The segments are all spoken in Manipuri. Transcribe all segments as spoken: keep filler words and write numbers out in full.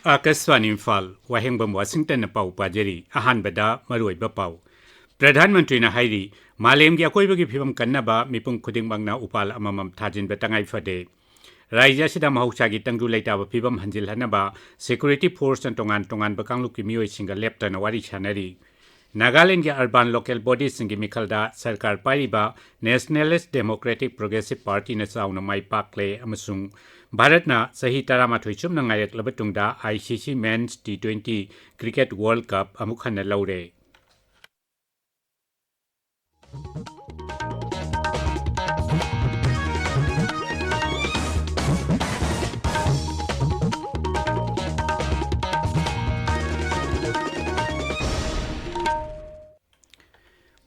ꯑꯥꯀꯥꯁꯕꯥꯅꯤ ꯏꯝꯐꯥꯜ, ꯋꯥꯍꯦꯡꯕꯝ ꯋꯥꯁꯤꯡꯇꯟꯅ ꯄꯥꯎ ꯄꯥꯖꯔꯤ꯫ ꯑꯍꯥꯟꯕꯗ ꯃꯔꯨꯑꯣꯏꯕ ꯄꯥꯎ꯫ ꯄ꯭ꯔꯙꯥꯟ ꯃꯟꯇ꯭ꯔꯤꯅ ꯍꯥꯏꯔꯤ, ꯃꯥꯂꯦꯝꯒꯤ ꯑꯀꯣꯏꯕꯒꯤ ꯐꯤꯕꯝ ꯀꯟꯅꯕ ꯃꯤꯄꯨꯝ ꯈꯨꯗꯤꯡꯃꯛꯅ ꯎꯄꯥꯜ ꯑꯃꯃꯝ ꯊꯥꯖꯤꯟꯕ ꯇꯉꯥꯏ ꯐꯗꯦ꯫ ꯔꯥꯖ꯭ꯌ ꯑꯁꯤꯗ ꯃꯍꯧꯁꯥꯒꯤ ꯇꯪꯗꯨ ꯂꯩꯇꯥꯕ ꯐꯤꯕꯝ ꯍꯟꯖꯤꯜꯍꯟꯅꯕ ꯁꯦꯀ꯭ꯌꯨꯔꯤꯇꯤ ꯐꯣꯔꯁꯅ ꯇꯣꯉꯥꯟ ꯇꯣꯉꯥꯟꯕ ꯀꯥꯡꯂꯨꯞꯀꯤ ꯃꯤꯑꯣꯏꯁꯤꯡꯒ ꯂꯦꯞꯇꯅ ꯋꯥꯔꯤ ꯁꯥꯅꯔꯤ꯫ ꯅꯥꯒꯥꯂꯦꯟꯗꯒꯤ ꯑꯔꯕꯥꯟ ꯂꯣꯀꯦꯜ ꯕꯣꯗꯤꯁꯤꯡꯒꯤ ꯃꯤꯈꯜꯗ ꯁꯔꯀꯥꯔ ꯄꯥꯏꯔꯤꯕ ꯅꯦꯁꯅꯦꯂꯤꯁ ꯗꯦꯃꯣꯀ꯭ꯔꯦꯇꯤꯛ ꯄ꯭ꯔꯣꯒ꯭ꯔꯦꯁꯤꯞ ꯄꯥꯔꯇꯤꯅ ꯆꯥꯎꯅ ꯃꯥꯏ ꯄꯥꯛꯂꯦ ꯑꯃꯁꯨꯡ ꯚꯥꯔꯠꯅ ꯆꯍꯤ ꯇꯔꯥꯃꯥꯊꯣꯏ ꯆꯨꯞꯅ ꯉꯥꯏꯔꯛꯂꯕ ꯇꯨꯡꯗ I C C men's T twenty cricket world cup ꯑꯃꯨꯛ ꯍꯟꯅ ꯂꯧꯔꯦ꯫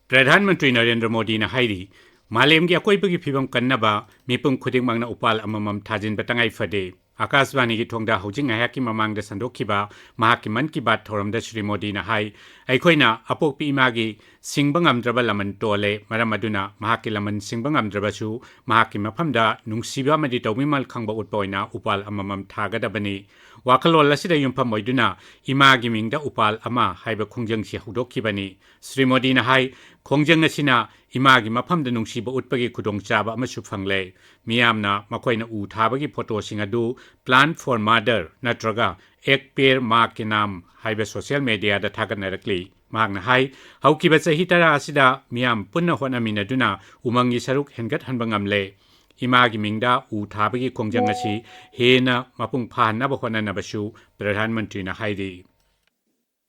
ꯄ꯭ꯔꯙꯥꯟ ꯃꯟꯇ꯭ꯔꯤ ꯅꯔꯦꯟꯗ꯭ꯔ ꯃꯣꯗꯤꯅ ꯍꯥꯏꯔꯤ, ꯃꯥꯂꯦꯝꯒꯤ ꯑꯀꯣꯏꯕꯒꯤ ꯐꯤꯕꯝ ꯀꯟꯅꯕ ꯃꯤꯄꯨꯝ ꯈꯨꯗꯤꯡꯃꯛꯅ ꯎꯄꯥꯜ ꯑꯃꯃꯝ ꯊꯥꯖꯤꯟꯕ ꯇꯉꯥꯏ ꯐꯗꯦ꯫ ꯑꯥꯀꯥꯁꯕꯥꯅꯤꯒꯤ ꯊꯣꯡꯗ ꯍꯧꯖꯤꯛ ꯉꯥꯏꯍꯥꯛꯀꯤ ꯃꯃꯥꯡꯗ ꯁꯟꯗꯣꯛꯈꯤꯕ ꯃꯍꯥꯛꯀꯤ ꯃꯟ ꯀꯤ ꯕꯥꯠ ꯊꯧꯔꯝꯗ ꯁ꯭ꯔꯤ ꯃꯣꯗꯤꯅ ꯍꯥꯏ, ꯑꯩꯈꯣꯏꯅ ꯑꯄꯣꯛꯄꯤ ꯏꯃꯥꯒꯤ ꯁꯤꯡꯕ ꯉꯝꯗ꯭ꯔꯕ ꯂꯃꯟ ꯇꯣꯜꯂꯦ꯫ ꯃꯔꯝ ꯑꯗꯨꯅ ꯃꯍꯥꯛꯀꯤ ꯂꯃꯟ ꯁꯤꯡꯕ ꯉꯝꯗ꯭ꯔꯕꯁꯨ ꯃꯍꯥꯛꯀꯤ ꯃꯐꯝꯗ ꯅꯨꯡꯁꯤꯕ ꯑꯃꯗꯤ ꯇꯧꯕꯤꯃꯜ ꯈꯪꯕ ꯎꯠꯄ ꯑꯣꯏꯅ ꯎꯄꯥꯜ ꯑꯃꯃꯝ ꯊꯥꯒꯗꯕꯅꯤ꯫ ꯋꯥꯈꯜꯂꯣꯟ ꯑꯁꯤꯗ ꯌꯨꯝꯐꯝ ꯑꯣꯏꯗꯨꯅ ꯏꯃꯥꯒꯤ ꯃꯤꯡꯗ ꯎꯄꯥꯜ ꯑꯃ ꯍꯥꯏꯕ ꯈꯣꯡꯖꯪꯁꯤ ꯍꯧꯗꯣꯛꯈꯤꯕꯅꯤ꯫ ꯁ꯭ꯔꯤ ꯃꯣꯗꯤꯅ ꯍꯥꯏ, ꯈꯣꯡꯖꯪ ꯑꯁꯤꯅ ꯏꯃꯥꯒꯤ ꯃꯐꯝꯗ ꯅꯨꯡꯁꯤꯕ ꯎꯠꯄꯒꯤ ꯈꯨꯗꯣꯡꯆꯥꯕ ꯑꯃꯁꯨ ꯐꯪꯂꯦ꯫ ꯃꯤꯌꯥꯝꯅ ꯃꯈꯣꯏꯅ ꯎ ꯊꯥꯕꯒꯤ ꯐꯣꯇꯣꯁꯤꯡ ꯑꯗꯨ Plant for Mother ꯅꯠꯇ꯭ꯔꯒ Ek Ped Maa Ke Naam ꯍꯥꯏꯕ ꯁꯣꯁꯤꯌꯦꯜ ꯃꯦꯗꯤꯌꯥꯗ ꯊꯥꯒꯠꯅꯔꯛꯂꯤ꯫ ꯃꯍꯥꯛꯅ ꯍꯥꯏ, ꯍꯧꯈꯤꯕ ꯆꯍꯤ ꯇꯔꯥ ꯑꯁꯤꯗ ꯃꯤꯌꯥꯝ ꯄꯨꯟꯅ ꯍꯣꯠꯅꯃꯤꯟꯅꯗꯨꯅ ꯎꯃꯪꯒꯤ ꯁꯔꯨꯛ ꯍꯦꯟꯒꯠꯍꯟꯕ ꯉꯝꯂꯦ꯫ ꯏꯃꯥꯒꯤ ꯃꯤꯡꯗ ꯎ ꯊꯥꯕꯒꯤ ꯈꯣꯡꯖꯪ ꯑꯁꯤ ꯍꯦꯟꯅ ꯃꯄꯨꯡ ꯐꯥꯍꯟꯅꯕ ꯍꯣꯠꯅꯅꯕꯁꯨ ꯄ꯭ꯔꯙꯥꯟ ꯃꯟꯇ꯭ꯔꯤꯅ ꯍꯥꯏꯔꯤ꯫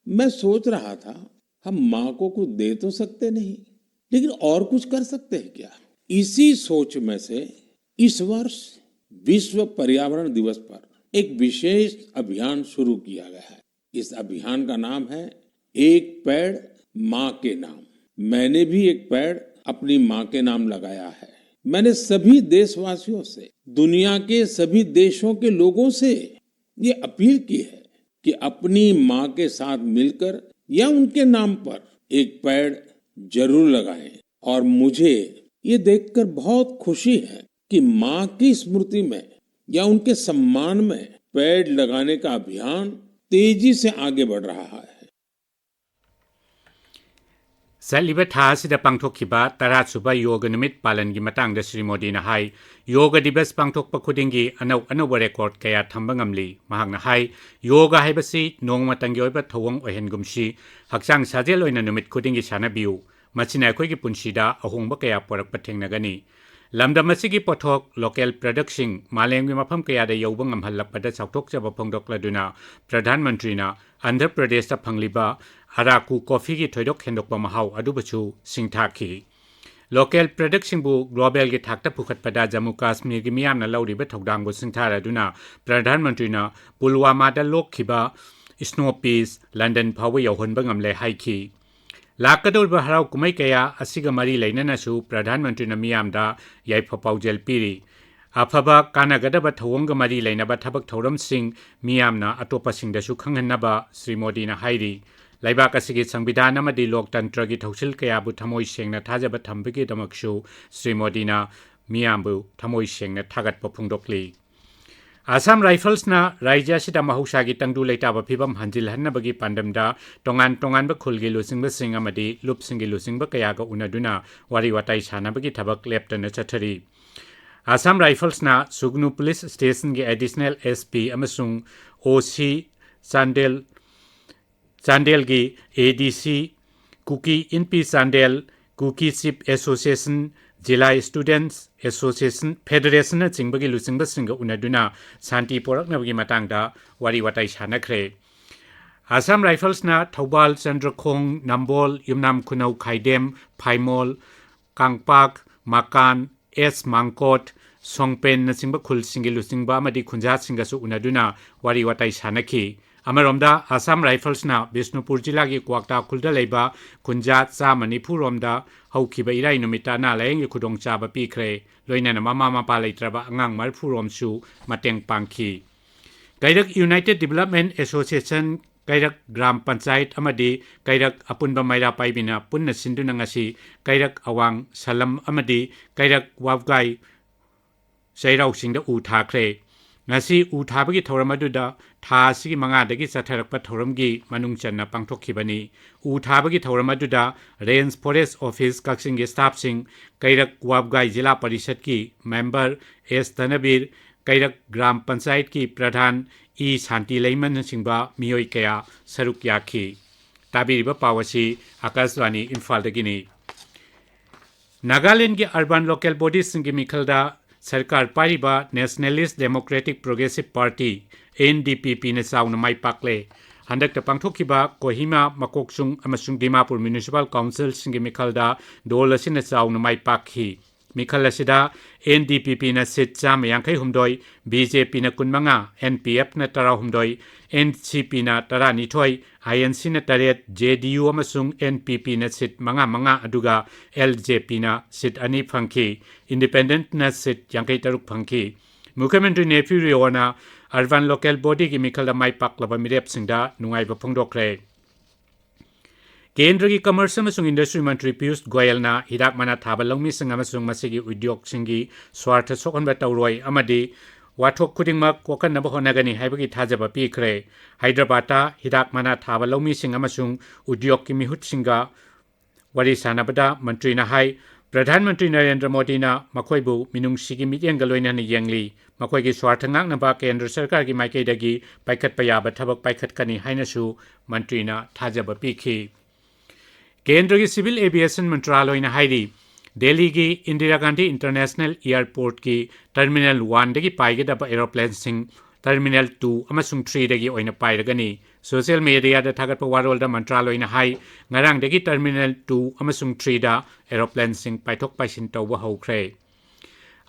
मैं सोच रहा था, हम माँ को कुछ दे तो सकते नहीं, लेकिन और कुछ कर सकते हैं क्या? इसी सोच में से इस वर्ष विश्व पर्यावरण दिवस पर एक विशेष अभियान शुरू किया गया है। इस अभियान का नाम है एक पेड़ माँ के नाम। मैंने भी एक पेड़ अपनी माँ के नाम लगाया है। मैंने सभी देशवासियों से, दुनिया के सभी देशों के लोगों से ये अपील की है कि अपनी माँ के साथ मिलकर या उनके नाम पर एक पेड़ जरूर लगाएं। और मुझे ये देखकर बहुत खुशी है कि माँ की स्मृति में या उनके सम्मान में पेड़ लगाने का अभियान तेजी से आगे बढ़ रहा है। ꯆꯠꯂꯤꯕ ꯊꯥ ꯑꯁꯤꯗ ꯄꯥꯡꯊꯣꯛꯈꯤꯕ ꯇꯔꯥ ꯁꯨꯕ ꯌꯣꯒ ꯅꯨꯃꯤꯠ ꯄꯥꯂꯟꯒꯤ ꯃꯇꯥꯡꯗ ꯁ꯭ꯔꯤ ꯃꯣꯗꯤꯅ ꯍꯥꯏ, ꯌꯣꯒ ꯗꯤꯕꯁ ꯄꯥꯡꯊꯣꯛꯄ ꯈꯨꯗꯤꯡꯒꯤ ꯑꯅꯧ ꯑꯅꯧꯕ ꯔꯦꯀꯣꯔꯗ ꯀꯌꯥ ꯊꯝꯕ ꯉꯝꯂꯤ꯫ ꯃꯍꯥꯛꯅ ꯍꯥꯏ, ꯌꯣꯒ ꯍꯥꯏꯕꯁꯤ ꯅꯣꯡꯃꯇꯪꯒꯤ ꯑꯣꯏꯕ ꯊꯧꯑꯣꯡ ꯑꯣꯏꯍꯟꯒꯨꯝꯁꯤ, ꯍꯛꯆꯥꯡ ꯁꯥꯖꯦꯜ ꯑꯣꯏꯅ ꯅꯨꯃꯤꯠ ꯈꯨꯗꯤꯡꯒꯤ ꯁꯥꯟꯅꯕꯤꯌꯨ꯫ ꯃꯁꯤꯅ ꯑꯩꯈꯣꯏꯒꯤ ꯄꯨꯟꯁꯤꯗ ꯑꯍꯣꯡꯕ ꯀꯌꯥ ꯄꯨꯔꯛꯄ ꯊꯦꯡꯅꯒꯅꯤ꯫ ꯂꯝꯗꯝ ꯑꯁꯤꯒꯤ ꯄꯣꯠꯊꯣꯛ, ꯂꯣꯀꯦꯜ ꯄ꯭ꯔꯗꯛꯁꯤꯡ ꯃꯥꯂꯦꯝꯒꯤ ꯃꯐꯝ ꯀꯌꯥꯗ ꯌꯧꯕ ꯉꯝꯍꯜꯂꯛꯄꯗ ꯆꯥꯎꯊꯣꯛꯆꯕ ꯐꯣꯡꯗꯣꯛꯂꯗꯨꯅ ꯄ꯭ꯔꯙꯥꯟ ꯃꯟꯇ꯭ꯔꯤꯅ ꯑꯟꯙ꯭ꯔ ꯄ꯭ꯔꯗꯦꯁꯇ ꯐꯪꯂꯤꯕ ꯑꯔꯥꯀꯨ ꯀꯣꯐꯤꯒꯤ ꯊꯣꯏꯗꯣꯛ ꯍꯦꯟꯗꯣꯛꯄ ꯃꯍꯥꯎ ꯑꯗꯨꯕꯨꯁꯨ ꯁꯤꯡꯊꯥꯈꯤ꯫ ꯂꯣꯀꯦꯜ ꯄ꯭ꯔꯗꯛꯁꯤꯡꯕꯨ ꯒ꯭ꯂꯣꯕꯦꯜꯒꯤ ꯊꯥꯛꯇ ꯄꯨꯈꯠꯄꯗ ꯖꯝꯃꯨ ꯀꯥꯁꯃꯤꯔꯒꯤ ꯃꯤꯌꯥꯝꯅ ꯂꯧꯔꯤꯕ ꯊꯧꯗꯥꯡꯕꯨ ꯁꯤꯡꯊꯥꯔꯗꯨꯅ ꯄ꯭ꯔꯙꯥꯟ ꯃꯟꯇ꯭ꯔꯤꯅ ꯄꯨꯜꯋꯥꯃꯥꯗ ꯂꯣꯛꯈꯤꯕ ꯁ꯭ꯅꯣ ꯄꯤꯁ ꯂꯟꯗꯟ ꯐꯥꯎꯕ ꯌꯧꯍꯟꯕ ꯉꯝꯂꯦ ꯍꯥꯏꯈꯤ꯫ ꯂꯥꯛꯀꯗꯧꯔꯤꯕ ꯍꯔꯥꯎ ꯀꯨꯝꯍꯩ ꯀꯌꯥ ꯑꯁꯤꯒ ꯃꯔꯤ ꯂꯩꯅꯅꯁꯨ ꯄ꯭ꯔꯙꯥꯟ ꯃꯟꯇ꯭ꯔꯤꯅ ꯃꯤꯌꯥꯝꯗ ꯌꯥꯏꯐ ꯄꯥꯎꯖꯦꯜ ꯄꯤꯔꯤ꯫ ꯑꯐꯕ ꯀꯥꯟꯅꯒꯗꯕ ꯊꯧꯑꯣꯡꯒ ꯃꯔꯤ ꯂꯩꯅꯕ ꯊꯕꯛ ꯊꯧꯔꯝꯁꯤꯡ ꯃꯤꯌꯥꯝꯅ ꯑꯇꯣꯞꯄꯁꯤꯡꯗꯁꯨ ꯈꯪꯍꯟꯅꯕ ꯁ꯭ꯔꯤ ꯃꯣꯗꯤꯅ ꯍꯥꯏꯔꯤ꯫ ꯂꯩꯕꯥꯛ ꯑꯁꯤꯒꯤ ꯁꯪꯕꯤꯙꯥꯟ ꯑꯃꯗꯤ ꯂꯣꯛꯇꯟꯇ꯭ꯔꯒꯤ ꯊꯧꯁꯤꯜ ꯀꯌꯥꯕꯨ ꯊꯃꯣꯏ ꯁꯦꯡꯅ ꯊꯥꯖꯕ ꯊꯝꯕꯒꯤꯗꯃꯛꯁꯨ ꯁ꯭ꯔꯤ ꯃꯣꯗꯤꯅ ꯃꯤꯌꯥꯝꯕꯨ ꯊꯃꯣꯏ ꯁꯦꯡꯅ ꯊꯥꯒꯠꯄ ꯐꯣꯡꯗꯣꯛꯂꯤ꯫ ꯑꯁꯥꯝ ꯔꯥꯏꯐꯜꯁꯅ ꯔꯥꯖ꯭ꯌ ꯑꯁꯤꯗ ꯃꯍꯧꯁꯥꯒꯤ ꯇꯪꯗꯨ ꯂꯩꯇꯥꯕ ꯐꯤꯕꯝ ꯍꯟꯖꯤꯜꯍꯟꯅꯕꯒꯤ ꯄꯥꯟꯗꯝꯗ ꯇꯣꯉꯥꯟ ꯇꯣꯉꯥꯟꯕ ꯈꯨꯜꯒꯤ ꯂꯨꯆꯤꯡꯕꯁꯤꯡ ꯑꯃꯗꯤ ꯂꯨꯞꯁꯤꯡꯒꯤ ꯂꯨꯆꯤꯡꯕ ꯀꯌꯥꯒ ꯎꯅꯗꯨꯅ ꯋꯥꯔꯤ ꯋꯥꯇꯥꯏ ꯁꯥꯟꯅꯕꯒꯤ ꯊꯕꯛ ꯂꯦꯞꯇꯅ ꯆꯠꯊꯔꯤ꯫ ꯑꯁꯥꯝ ꯔꯥꯏꯐꯜꯁꯅ ꯁꯨꯒꯅꯨ ꯄꯨꯂꯤꯁ ꯁ꯭ꯇꯦꯁꯟꯒꯤ ꯑꯦꯗꯤꯁꯅꯦꯜ ꯑꯦꯁ ꯄꯤ ꯑꯃꯁꯨꯡ ꯑꯣ ꯁꯤ ꯆꯥꯟꯗꯦꯜ, ꯆꯥꯟꯗꯦꯜꯒꯤ A D C, Kuki Inpi Chandel, Kuki chief association, zila students association, ꯐꯦꯗꯔꯦꯁꯟꯅꯆꯤꯡꯕꯒꯤ ꯂꯨꯆꯤꯡꯕꯁꯤꯡꯒ ꯎꯅꯗꯨꯅ ꯁꯥꯟꯇꯤ ꯄꯣꯔꯛꯅꯕꯒꯤ ꯃꯇꯥꯡꯗ ꯋꯥꯔꯤ ꯋꯥꯇꯥꯏ ꯁꯥꯟꯅꯈ꯭ꯔꯦ꯫ ꯑꯁꯥꯝ ꯔꯥꯏꯐꯜꯁꯅ ꯊꯧꯕꯥꯜ, ꯆꯟꯗ꯭ꯔꯈꯣꯡ, ꯅꯝꯕꯣꯜ, ꯌꯨꯝꯅꯥꯝ ꯈꯨꯅꯧ, ꯈꯥꯏꯗꯦꯝ, ꯐꯥꯏꯃꯣꯜ, ꯀꯥꯡꯄꯥꯛ, ꯃꯀꯥꯟ, ꯑꯦꯁ ꯃꯥꯡꯀꯣꯠ, ꯁꯣꯡꯄꯦꯟꯅꯆꯤꯡꯕ ꯈꯨꯜꯁꯤꯡꯒꯤ ꯂꯨꯆꯤꯡꯕ ꯑꯃꯗꯤ ꯈꯨꯟꯖꯥꯁꯤꯡꯒꯁꯨ ꯎꯅꯗꯨꯅ ꯋꯥꯔꯤ ꯋꯥꯇꯥꯏ ꯁꯥꯟꯅꯈꯤ꯫ ꯑꯃꯔꯣꯝꯗ, ꯑꯁꯥꯝ ꯔꯥꯏꯐꯜꯁꯅ ꯕꯤꯁꯅꯨꯄꯨꯔ ꯖꯤꯂꯥꯒꯤ ꯀ꯭ꯋꯥꯛꯇꯥ ꯈꯨꯜꯗ ꯂꯩꯕ ꯈꯨꯟꯖꯥ ꯆꯥꯝꯃ ꯅꯤꯐꯨ ꯔꯣꯝꯗ ꯍꯧꯈꯤꯕ ꯏꯔꯥꯏ ꯅꯨꯃꯤꯠꯇ ꯑꯅꯥ ꯂꯥꯌꯦꯡꯒꯤ ꯈꯨꯗꯣꯡꯆꯥꯕ ꯄꯤꯈ꯭ꯔꯦ꯫ ꯂꯣꯏꯅꯅ ꯃꯃꯥ ꯃꯄꯥ ꯂꯩꯇ꯭ꯔꯕ ꯑꯉꯥꯡ ꯃꯔꯤꯐꯨ ꯔꯣꯝꯁꯨ ꯃꯇꯦꯡ ꯄꯥꯡꯈꯤ꯫ ꯀꯩꯔꯛ ꯌꯨꯅꯥꯏꯇꯦꯗ ꯗꯤꯕꯂꯞꯃꯦꯟ ꯑꯦꯁꯣꯁꯤꯌꯦꯁꯟ, ꯀꯩꯔꯛ ꯒ꯭ꯔꯥꯝ ꯄꯟꯆꯥꯌꯠ ꯑꯃꯗꯤ ꯀꯩꯔꯛ ꯑꯄꯨꯟꯕ ꯃꯩꯔꯥ ꯄꯥꯏꯕꯤꯅ ꯄꯨꯟꯅ ꯁꯤꯟꯗꯨꯅ ꯉꯁꯤ ꯀꯩꯔꯛ ꯑꯋꯥꯡ ꯁꯂꯝ ꯑꯃꯗꯤ ꯀꯩꯔꯛ ꯋꯥꯕꯒꯥꯏ ꯆꯩꯔꯥꯎ ꯆꯤꯡꯗ ꯎ ꯊꯥꯈ꯭ꯔꯦ꯫ ꯉꯁꯤ ꯎ ꯊꯥꯕꯒꯤ ꯊꯧꯔꯝ ꯑꯗꯨꯗ ꯊꯥ ꯑꯁꯤꯒꯤ ꯃꯉꯥꯗꯒꯤ ꯆꯠꯊꯔꯛꯄ ꯊꯧꯔꯝꯒꯤ ꯃꯅꯨꯡ ꯆꯟꯅ ꯄꯥꯡꯊꯣꯛꯈꯤꯕꯅꯤ꯫ ꯎ ꯊꯥꯕꯒꯤ ꯊꯧꯔꯝ ꯑꯗꯨꯗ Range Forest Office ꯀꯛꯆꯤꯡꯒꯤ staffꯁꯤꯡ, ꯀꯩꯔꯛ ꯋꯥꯕꯒꯥꯏ ꯖꯤꯂꯥ ꯄꯔꯤꯁꯠꯀꯤ member ꯑꯦꯁ ꯙꯅꯕꯤꯔ, ꯀꯩꯔꯛ ꯒ꯭ꯔꯥꯝ ꯄꯟꯆꯥꯌꯠꯀꯤ ꯄ꯭ꯔꯙꯥꯟ ꯏ ꯁꯥꯟꯇꯤ ꯂꯩꯃꯅꯆꯤꯡꯕ ꯃꯤꯑꯣꯏ ꯀꯌꯥ ꯁꯔꯨꯛ ꯌꯥꯈꯤ꯫ ꯇꯥꯕꯤꯔꯤꯕ ꯄꯥꯎ ꯑꯁꯤ ꯑꯥꯀꯥꯁꯕꯥꯅꯤ ꯏꯝꯐꯥꯜꯗꯒꯤꯅꯤ꯫ ꯅꯥꯒꯥꯂꯦꯟꯒꯤ urban local bodyꯁꯤꯡꯒꯤ ꯃꯤꯈꯜꯗ ꯁꯔꯀꯥꯔ ꯄꯥꯏꯔꯤꯕ Nationalist Democratic Progressive Party, NDPPꯅ ꯆꯥꯎꯅ ꯃꯥꯏ ꯄꯥꯛꯂꯦ꯫ ꯍꯟꯗꯛꯇ ꯄꯥꯡꯊꯣꯛꯈꯤꯕ ꯀꯣꯍꯤꯃꯥ, ꯃꯀꯣꯛꯆꯨꯡ ꯑꯃꯁꯨꯡ ꯗꯤꯃꯥꯄꯨꯔ municipal councilꯁꯤꯡꯒꯤ ꯃꯤꯈꯜꯗ ꯗꯣꯜ ꯑꯁꯤꯅ ꯆꯥꯎꯅ ꯃꯥꯏ ꯄꯥꯛꯈꯤ꯫ ꯃꯤꯈꯜ ꯑꯁꯤꯗ NDPPꯅ seat ꯆꯥꯝꯃ ꯌꯥꯡꯈꯩ ꯍꯨꯝꯗꯣꯏ, BJPꯅ ꯀꯨꯟꯃꯉꯥ, NPFꯅ ꯇꯔꯥꯍꯨꯝꯗꯣꯏ, NCPꯅ ꯇꯔꯥꯅꯤꯊꯣꯏ, INCꯅ ꯇꯔꯦꯠ, JDU ꯑꯃꯁꯨꯡ NPPꯅ seat ꯃꯉꯥ ꯃꯉꯥ, ꯑꯗꯨꯒ LJPꯅ seat ꯑꯅꯤ ꯐꯪꯈꯤ꯫ Independentꯅ seat ꯌꯥꯡꯈꯩ ꯇꯔꯨꯛ ꯐꯪꯈꯤ꯫ ꯃꯨꯈ꯭ꯌ ꯃꯟꯇ꯭ꯔꯤ ꯅꯦꯐ꯭ꯌꯨ ꯔꯤꯑꯣꯅ urban local bodyꯒꯤ ꯃꯤꯈꯜꯗ ꯃꯥꯏ ꯄꯥꯛꯂꯕ ꯃꯤꯔꯦꯞꯁꯤꯡꯗ ꯅꯨꯡꯉꯥꯏꯕ ꯐꯣꯡꯗꯣꯛꯈ꯭ꯔꯦ꯫ ꯀꯦꯟꯗ꯭ꯔꯒꯤ Commerce ꯑꯃꯁꯨꯡ Industry ꯃꯟꯇ꯭ꯔꯤ ꯄꯤꯌꯨꯁ ꯒꯣꯌꯜꯅ ꯍꯤꯗꯥꯛ ꯃꯅꯥ ꯊꯥꯕ ꯂꯧꯃꯤꯁꯤꯡ ꯑꯃꯁꯨꯡ ꯃꯁꯤꯒꯤ ꯎꯗ꯭ꯌꯣꯒꯁꯤꯡꯒꯤ ꯁ꯭ꯋꯥꯔꯊ ꯁꯣꯛꯍꯟꯕ ꯇꯧꯔꯣꯏ ꯑꯃꯗꯤ ꯋꯥꯊꯣꯛ ꯈꯨꯗꯤꯡꯃꯛ ꯀꯣꯛꯍꯟꯅꯕ ꯍꯣꯠꯅꯒꯅꯤ ꯍꯥꯏꯕꯒꯤ ꯊꯥꯖꯕ ꯄꯤꯈ꯭ꯔꯦ꯫ ꯍꯥꯏꯗ꯭ꯔꯕꯥꯗꯇ ꯍꯤꯗꯥꯛ ꯃꯅꯥ ꯊꯥꯕ ꯂꯧꯃꯤꯁꯤꯡ ꯑꯃꯁꯨꯡ ꯎꯗ꯭ꯌꯣꯒꯀꯤ ꯃꯤꯍꯨꯠꯁꯤꯡꯒ ꯋꯥꯔꯤ ꯁꯥꯟꯅꯕꯗ ꯃꯟꯇ꯭ꯔꯤꯅ ꯍꯥꯏ, ꯄ꯭ꯔꯙꯥꯟ ꯃꯟꯇ꯭ꯔꯤ ꯅꯔꯦꯟꯗ꯭ꯔ ꯃꯣꯗꯤꯅ ꯃꯈꯣꯏꯕꯨ ꯃꯤꯅꯨꯡꯁꯤꯒꯤ ꯃꯤꯠꯌꯦꯡꯒ ꯂꯣꯏꯅꯅ ꯌꯦꯡꯂꯤ꯫ ꯃꯈꯣꯏꯒꯤ ꯁ꯭ꯋꯥꯔꯊ ꯉꯥꯛꯅꯕ ꯀꯦꯟꯗ꯭ꯔ ꯁꯔꯀꯥꯔꯒꯤ ꯃꯥꯏꯀꯩꯗꯒꯤ ꯄꯥꯏꯈꯠꯄ ꯌꯥꯕ ꯊꯕꯛ ꯄꯥꯏꯈꯠꯀꯅꯤ ꯍꯥꯏꯅꯁꯨ ꯃꯟꯇ꯭ꯔꯤꯅ ꯊꯥꯖꯕ ꯄꯤꯈꯤ꯫ ꯀꯦꯟꯗ꯭ꯔꯒꯤ Civil Aviation ꯃꯟꯇ꯭ꯔꯥꯂꯣꯏꯅ ꯍꯥꯏꯔꯤ, ꯗꯦꯜꯂꯤꯒꯤ ꯏꯟꯗꯤꯔꯥ ꯒꯥꯟꯙꯤ International Airportꯀꯤ Terminal Oneꯗꯒꯤ ꯄꯥꯏꯒꯗꯕ aeroplaneꯁꯤꯡ Terminal Two ꯑꯃꯁꯨꯡ Threeꯗꯒꯤ ꯑꯣꯏꯅ ꯄꯥꯏꯔꯒꯅꯤ꯫ Social mediaꯗ ꯊꯥꯒꯠꯄ ꯋꯥꯔꯣꯜꯗ ꯃꯟꯇ꯭ꯔꯥꯂꯣꯏꯅ ꯍꯥꯏ, ꯉꯔꯥꯡꯗꯒꯤ Terminal Two ꯑꯃꯁꯨꯡ Threeꯗ aeroplaneꯁꯤꯡ ꯄꯥꯏꯊꯣꯛ ꯄꯥꯏꯁꯤꯟ ꯇꯧꯕ ꯍꯧꯈ꯭ꯔꯦ꯫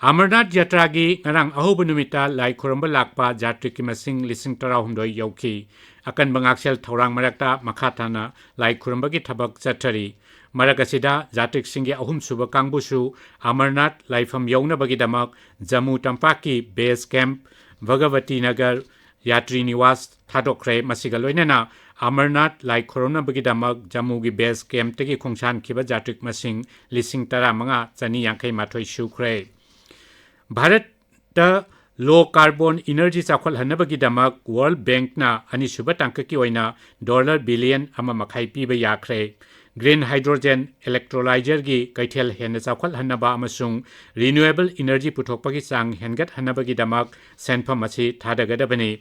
ꯑꯃꯔꯅꯥꯊ ꯌꯥꯇ꯭ꯔꯥꯒꯤ ꯉꯔꯥꯡ ꯑꯍꯧꯕ ꯅꯨꯃꯤꯠꯇ ꯂꯥꯏ ꯈꯨꯔꯨꯝꯕ ꯂꯥꯛꯄ ꯖꯥꯇ꯭ꯔꯤꯛꯀꯤ ꯃꯁꯤꯡ ꯂꯤꯁꯤꯡ ꯇꯔꯥꯍꯨꯝꯗꯣꯏ ꯌꯧꯈꯤ꯫ ꯑꯀꯟꯕ ꯉꯥꯛꯁꯦꯜ ꯊꯧꯔꯥꯡ ꯃꯔꯛꯇ ꯃꯈꯥ ꯇꯥꯅ ꯂꯥꯏ ꯈꯨꯔꯨꯝꯕꯒꯤ ꯊꯕꯛ ꯆꯠꯊꯔꯤ꯫ ꯃꯔꯛ ꯑꯁꯤꯗ ꯖꯥꯇ꯭ꯔꯤꯛꯁꯤꯡꯒꯤ ꯑꯍꯨꯝꯁꯨꯕ ꯀꯥꯡꯕꯨꯁꯨ ꯑꯃꯔꯅꯥꯊ ꯂꯥꯏꯐꯝ ꯌꯧꯅꯕꯒꯤꯗꯃꯛ ꯖꯝꯃꯨ ꯇꯝꯄꯥꯛꯀꯤ base camp ꯚꯒꯕꯇꯤ ꯅꯒꯔ ꯌꯥꯇ꯭ꯔꯤ ꯅꯤꯋꯥꯁ ꯊꯥꯗꯣꯛꯈ꯭ꯔꯦ꯫ ꯃꯁꯤꯒ ꯂꯣꯏꯅꯅ ꯑꯃꯔꯅꯥꯊ ꯂꯥꯏ ꯈꯨꯔꯨꯝꯅꯕꯒꯤꯗꯃꯛ ꯖꯝꯃꯨꯒꯤ base campꯇꯒꯤ ꯈꯣꯡꯁꯥꯟꯈꯤꯕ ꯖꯥꯇ꯭ꯔꯤꯛ ꯃꯁꯤꯡ ꯂꯤꯁꯤꯡ ꯇꯔꯥꯃꯉꯥ ꯆꯅꯤ ꯌꯥꯡꯈꯩ ꯃꯥꯊꯣꯏ ꯁꯨꯈ꯭ꯔꯦ꯫ ꯚꯥꯔꯠꯇ Low carbon energy ꯆꯥꯎꯈꯠꯍꯟꯅꯕꯒꯤꯗꯃꯛ World Bankꯅ ꯑꯅꯤꯁꯨꯕ ꯇꯥꯡꯀꯛꯀꯤ ꯑꯣꯏꯅ dollar billion ꯑꯃ ꯃꯈꯥꯏ ꯄꯤꯕ ꯌꯥꯈ꯭ꯔꯦ꯫ Green hydrogen electrolyzerꯒꯤ ꯀꯩꯊꯦꯜ ꯍꯦꯟꯅ ꯆꯥꯎꯈꯠꯍꯟꯅꯕ ꯑꯃꯁꯨꯡ renewable energy ꯄꯨꯊꯣꯛꯄꯒꯤ ꯆꯥꯡ ꯍꯦꯟꯒꯠꯍꯟꯅꯕꯒꯤꯗꯃꯛ ꯁꯦꯟꯐꯝ ꯑꯁꯤ ꯊꯥꯗꯒꯗꯕꯅꯤ꯫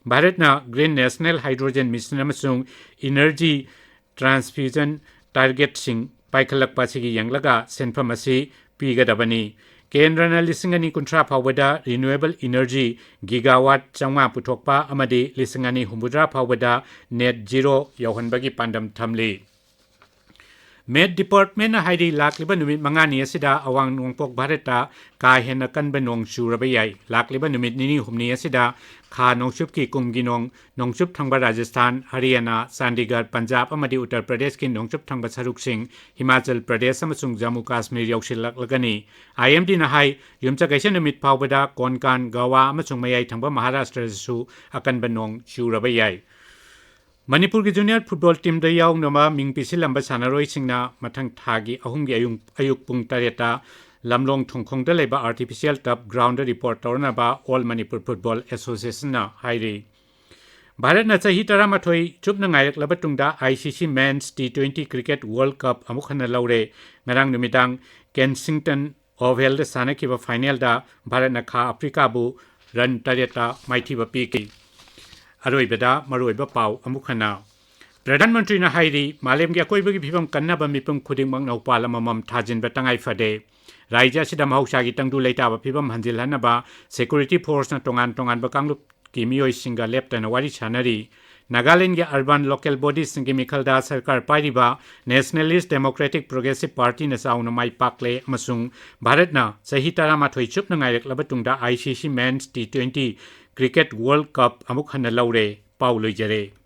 ꯚꯥꯔꯠꯅ Green National Hydrogen Mission ꯑꯃꯁꯨꯡ energy transfusion targetꯁꯤꯡ ꯄꯥꯏꯈꯠꯂꯛꯄ ꯑꯁꯤꯒꯤ ꯌꯦꯡꯂꯒ ꯁꯦꯟꯐꯝ ꯑꯁꯤ ꯄꯤꯒꯗꯕꯅꯤ꯫ ꯀꯦꯟꯗ꯭ꯔꯅ ꯂꯤꯁꯤꯡ ꯑꯅꯤ ꯀꯨꯟꯊ꯭ꯔꯥ ꯐꯥꯎꯕꯗ renewable energy gigawatt ꯆꯥꯝꯃꯉꯥ ꯄꯨꯊꯣꯛꯄ ꯑꯃꯗꯤ ꯂꯤꯁꯤꯡ ꯑꯅꯤ ꯍꯨꯝꯐꯨꯇꯔꯥ ꯐꯥꯎꯕꯗ net zero ꯌꯧꯍꯟꯕꯒꯤ ꯄꯥꯟꯗꯝ ꯊꯝꯂꯤ꯫ Met Departmentꯅ ꯍꯥꯏꯔꯤ, ꯂꯥꯛꯂꯤꯕ ꯅꯨꯃꯤꯠ ꯃꯉꯥꯅꯤ ꯑꯁꯤꯗ ꯑꯋꯥꯡ ꯅꯣꯡꯄꯣꯛ ꯚꯥꯔꯠꯇ ꯀꯥ ꯍꯦꯟꯅ ꯀꯟꯕ ꯅꯣꯡ ꯆꯨꯔꯕ ꯌꯥꯏ꯫ ꯂꯥꯛꯂꯤꯕ ꯅꯨꯃꯤꯠ ꯅꯤꯅꯤ ꯍꯨꯝꯅꯤ ꯑꯁꯤꯗ ꯈꯥ ꯅꯣꯡꯆꯨꯞꯀꯤ ꯀꯨꯝꯒꯤ ꯅꯣꯡ ꯅꯣꯡꯆꯨꯞ ꯊꯪꯕ ꯔꯥꯖꯁꯊꯥꯟ, ꯍꯔꯤꯌꯥꯅꯥ, ꯆꯥꯟꯗꯤꯒꯔ, ꯄꯟꯖꯥꯕ ꯑꯃꯗꯤ ꯎꯠꯇꯔ ꯄ꯭ꯔꯗꯦꯁꯀꯤ ꯅꯣꯡꯆꯨꯞ ꯊꯪꯕ ꯁꯔꯨꯛꯁꯤꯡ, ꯍꯤꯃꯥꯆꯜ ꯄ꯭ꯔꯗꯦꯁ ꯑꯃꯁꯨꯡ ꯖꯝꯃꯨ ꯀꯥꯁꯃꯤꯔ ꯌꯧꯁꯤꯜꯂꯛꯂꯒꯅꯤ꯫ IMDꯅ ꯍꯥꯏ, ꯌꯨꯝꯁꯀꯩꯁ ꯅꯨꯃꯤꯠ ꯐꯥꯎꯕꯗ ꯀꯣꯟꯀꯥꯟ, ꯒꯋꯥ ꯑꯃꯁꯨꯡ ꯃꯌꯥꯏ ꯊꯪꯕ ꯃꯍꯥꯔꯥꯁꯇ꯭ꯔꯗꯁꯨ ꯑꯀꯟꯕ ꯅꯣꯡ ꯆꯨꯔꯕ ꯌꯥꯏ꯫ ꯃꯅꯤꯄꯨꯔꯒꯤ junior football teamꯗ ꯌꯥꯎꯅꯕ ꯃꯤꯡ ꯄꯤꯁꯤꯜꯂꯝꯕ ꯁꯥꯟꯅꯔꯣꯏꯁꯤꯡꯅ ꯃꯊꯪ ꯊꯥꯒꯤ ꯑꯍꯨꯝꯒꯤ ꯑꯌꯨꯛ, ꯑꯌꯨꯛ ꯄꯨꯡ ꯇꯔꯦꯠꯇ ꯂꯝꯂꯣꯡ ꯊꯣꯡꯈꯣꯡꯗ ꯂꯩꯕ artificial turf groundꯗ report ꯇꯧꯔꯅꯕ All Manipur Football Associationꯅ ꯍꯥꯏꯔꯤ꯫ ꯚꯥꯔꯠꯅ ꯆꯍꯤ ꯇꯔꯥꯃꯥꯊꯣꯏ ꯆꯨꯞꯅ ꯉꯥꯏꯔꯛꯂꯕ ꯇꯨꯡꯗ ICC Men's T twenty Cricket World Cup ꯑꯃꯨꯛ ꯍꯟꯅ ꯂꯧꯔꯦ꯫ ꯉꯔꯥꯡ ꯅꯨꯃꯤꯗꯥꯡ ꯀꯦꯟꯁꯤꯡꯇꯟ ꯑꯣꯚꯦꯜꯗ ꯁꯥꯟꯅꯈꯤꯕ finalꯗ ꯚꯥꯔꯠꯅ ꯈꯥ ꯑꯐ꯭ꯔꯤꯀꯥꯕꯨ run ꯇꯔꯦꯠꯇ ꯃꯥꯏꯊꯤꯕ ꯄꯤꯈꯤ꯫ ꯑꯔꯣꯏꯕꯗ ꯃꯔꯨꯑꯣꯏꯕ ꯄꯥꯎ ꯑꯃꯨꯛ ꯍꯟꯅ꯫ ꯄ꯭ꯔꯙꯥꯟ ꯃꯟꯇ꯭ꯔꯤꯅ ꯍꯥꯏꯔꯤ, ꯃꯥꯂꯦꯝꯒꯤ ꯑꯀꯣꯏꯕꯒꯤ ꯐꯤꯕꯝ ꯀꯟꯅꯕ ꯃꯤꯄꯨꯝ ꯈꯨꯗꯤꯡꯃꯛꯅ ꯎꯄꯥꯜ ꯑꯃꯃꯝ ꯊꯥꯖꯤꯟꯕ ꯇꯉꯥꯏ ꯐꯗꯦ꯫ ꯔꯥꯖ꯭ꯌ ꯑꯁꯤꯗ ꯃꯍꯧꯁꯥꯒꯤ ꯇꯪꯗꯨ ꯂꯩꯇꯥꯕ ꯐꯤꯕꯝ ꯍꯟꯖꯤꯜꯍꯟꯅꯕ security forceꯅ ꯇꯣꯉꯥꯟ ꯇꯣꯉꯥꯟꯕ ꯀꯥꯡꯂꯨꯞꯀꯤ ꯃꯤꯑꯣꯏꯁꯤꯡꯒ ꯂꯦꯞꯇꯅ ꯋꯥꯔꯤ ꯁꯥꯟꯅꯔꯤ꯫ ꯅꯥꯒꯥꯂꯦꯟꯒꯤ urban local bodiesꯁꯤꯡꯒꯤ ꯃꯤꯈꯜꯗ ꯁꯔꯀꯥꯔ ꯄꯥꯏꯔꯤꯕ Nationalist Democratic Progressive Partyꯅ ꯆꯥꯎꯅ ꯃꯥꯏ ꯄꯥꯛꯂꯦ ꯑꯃꯁꯨꯡ ꯚꯥꯔꯠꯅ ꯆꯍꯤ ꯇꯔꯥꯃꯥꯊꯣꯏ ꯆꯨꯞꯅ ꯉꯥꯏꯔꯛꯂꯕ ꯇꯨꯡꯗ ICC Men's T twenty Cricket World Cup ꯑꯃꯨꯛ ꯍꯟꯅ ꯂꯧꯔꯦ꯫ ꯄꯥꯎ ꯂꯣꯏꯖꯔꯦ꯫